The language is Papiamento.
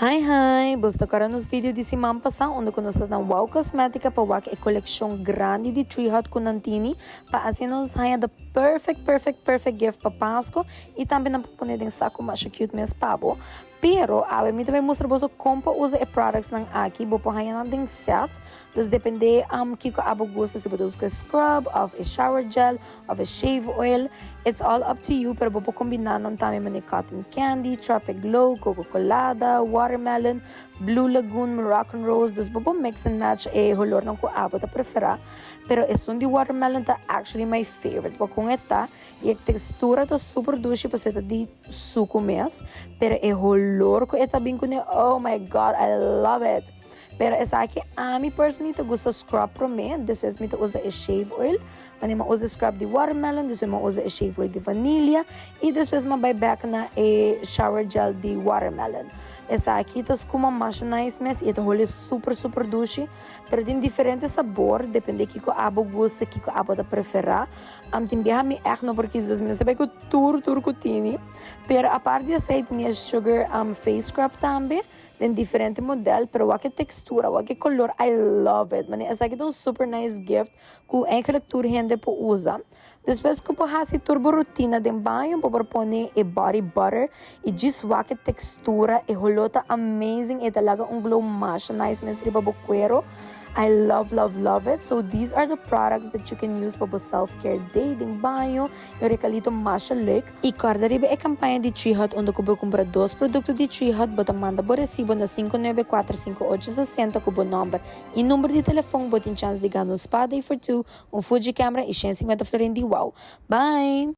Hi hi! Boso ta kòrda nos video di siman pasá unda ku nos ta na Wow Cosmetica pa wak e kolekshon grandi di Tree Hut ku nan tini pa asina nos haña the perfect perfect perfect gift pa Pasku i tambe nan por pone den saku masha cute mes pa bo. Pero awe mi ta bai mustra boso kon pa usa e products nan aki. Bo por haña nan den set, dus depende kiko abo gusta, si bo ta usa e scrub of e shower gel of e shave oil, it's all up to you, pero bo por combina nan tambe mane cotton candy, tropic glow, coco colada, watermelon, blue lagoon, Moroccan rose, dus bo por mix and match e holornan cu abo ta prefera, pero esun di watermelon ta actually my favorite, bo con e ta y e textura ta super dushi pasobra e ta di sucu mes, pero e holor cu e ta bin cune, oh my God, I love it! Pero esaki ami personally ta gusta scrub prome, despues mi ta usa e shave oil. Wanneer mi usa scrub di watermelon, despues mi usa e shave oil di vanilla y despues mi bai back na e shower gel di watermelon. Esaki ta scuma masha nice mes y e ta hole super super dushi, pero tin diferente sabor, depende kico abo gusta, kico abo ta prefera. Tin biaha mi echt no por kies, dus mi mester bai cu tur tur cu tini. Pero apart di esey tin e sugar face scrub tambe. Den diferente model, pero wak e textura, wak e color, I love it. Mane esaki ta un super nice gift cu eigenlijk tur hende por usa. Despues cu bo haci tur bo rutina den baño, bo por pone e body butter y djis wak e textura, e holo ta amazing, e ta laga un glow masha nice mes riba bo cuero. I love love love it. So these are the products that you can use pa bo self care day den baño. E regalito masha leuk. Y corda riba e campaña di Tree Hut unda cu bo cumpra dos producto di Tree Hut bo ta manda bo recibo na 5945860 cu bo nomber y number di telefon bo tin chance di gana un spa day for two, un Fuji camera y 150 florin di wow. Bye!